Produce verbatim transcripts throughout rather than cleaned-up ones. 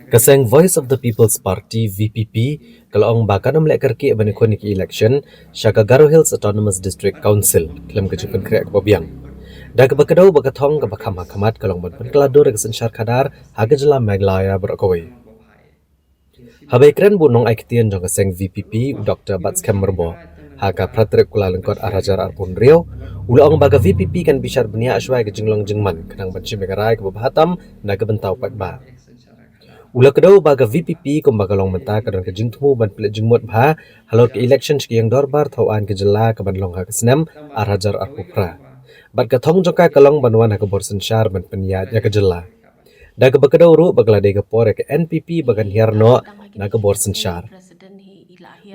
Ka seng Voice of the People's Party, V P P, ka la ong ba kan ym leh kyrkieh ban ïakhun ïa ka election sha ka Garo Hills Autonomous District Council khlem ka jingpynkhreh kaba biang, da kaba kdew ba ka thong kaba kham ha khmat ka long ban pynkylla dur ïa ka synshar khadar ha ka jylla Meghalaya baroh kawei. Haba ïakren bad u nongai ktien jong ka seng V P P, u Doktor Batskhem Myrboh, ha ka phra tarik Kyllalyngkot ar hajar arphew hynriew, u la ong ba ka V P P kan bishar bniah shuwa ïa ka jinglong jingman khnang ban shim ïa ka rai kaba bha tam na ka bynta u paidbah. U la kdew ba ka V P P kumba ka long mynta ka don ka jingthmu ban pynleit jingmut bha halor ka election sha ka ïing dorbar thaw aiñ ka jylla kaban long ha ka snem ar hajar arphew phra, bad ka thong jong ka ka long ban wan ha ka bor synshar ban pynïaid ïa ka jylla. Da kaba kdew ruh ba ka la dei ka por ïa ka N P P ba kan hiar noh na ka bor synshar.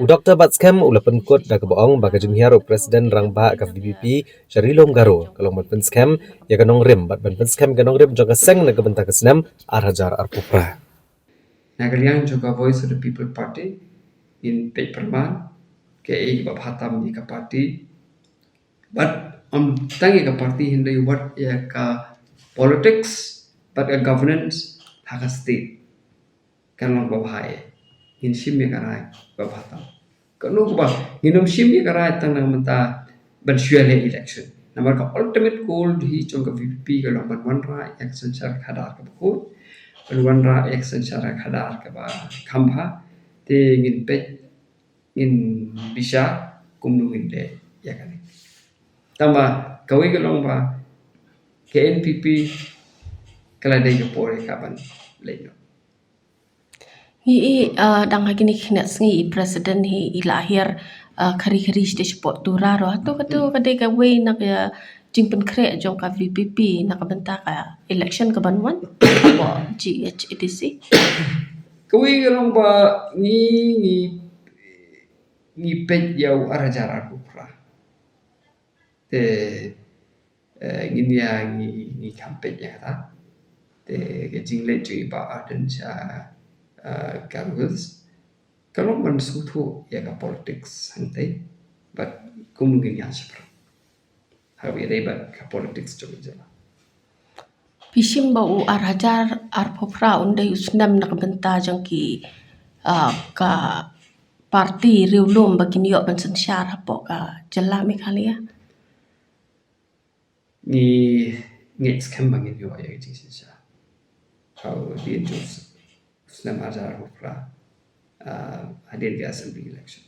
U Doktor Batskhem u la pynkut da kaba ong ba ka jinghiar u President Rangbah ka V P P sha Ri Lum Garo ka long ban pynskhem ïa ka nongrim bad ban pynskhem ïa ka nongrim jong ka seng na ka bynta ka snem ar hajar arphew phra. Na ka liang jong ka Voice of the People Party, ngin peit pyrman kaei kaba bha tam ïa ka party. Bad ym tang ïa ka party, hynrei wat ïa ka politics bad ka governance ha ka state kan long ba bha ïa. Ngin shim ïa ka rai ba bha tam. Kano kaba ngin ym shim ïa ka rai tang na ka bynta ban shu ïaleh election. Namar ka ultimate goal hi jong ka V P P ka long ban wanrah ïa ka synshar khadar kaba khuid, ban wanrah ïa ka synshar khadar kaba kham bha. Te ngin peit, ngin bishar kumno ngin leh ïa kane. Tangba kawei ka long ba ka N P P ka la dei ka por ïa ka ban leit noh. Ngi i, ah, dang ha kine ki khynnah sngi i President hi i la hiar, ah, khari khari sha dei shapoh Tura ruh. Hato kato ka dei kawei na ka jingpynkhreh jong ka V P P na ka bynta ka election kaban wan hapoh G H A D C? Kawei ka long ba ngi, ngi, ngi peit ïa u ar hajar arphew phra. Te, eh, ngin ïa ngi, ngi kham peit ïa kata. Te ka jingleit jong i Bah Ardent sha, eh, Garo Hills ka long ban sngewthuh ïa ka politics hangtei. Bad kumno ngin ïa shaphrang ha kaba ïadei bad ka politics jong ka jylla. Phi shim ba u ar hajar arphew phra un dei u snem na ka bynta jong ki, ah, ka party riewlum ba kin ïoh ban synshar hapoh ka jylla Meghalaya? Ngi, ngi skhem ba ngin ïoh ïa ka jingsynshar hadien jong u snem ar hajar arphew phra, ah, hadien ka assembly election.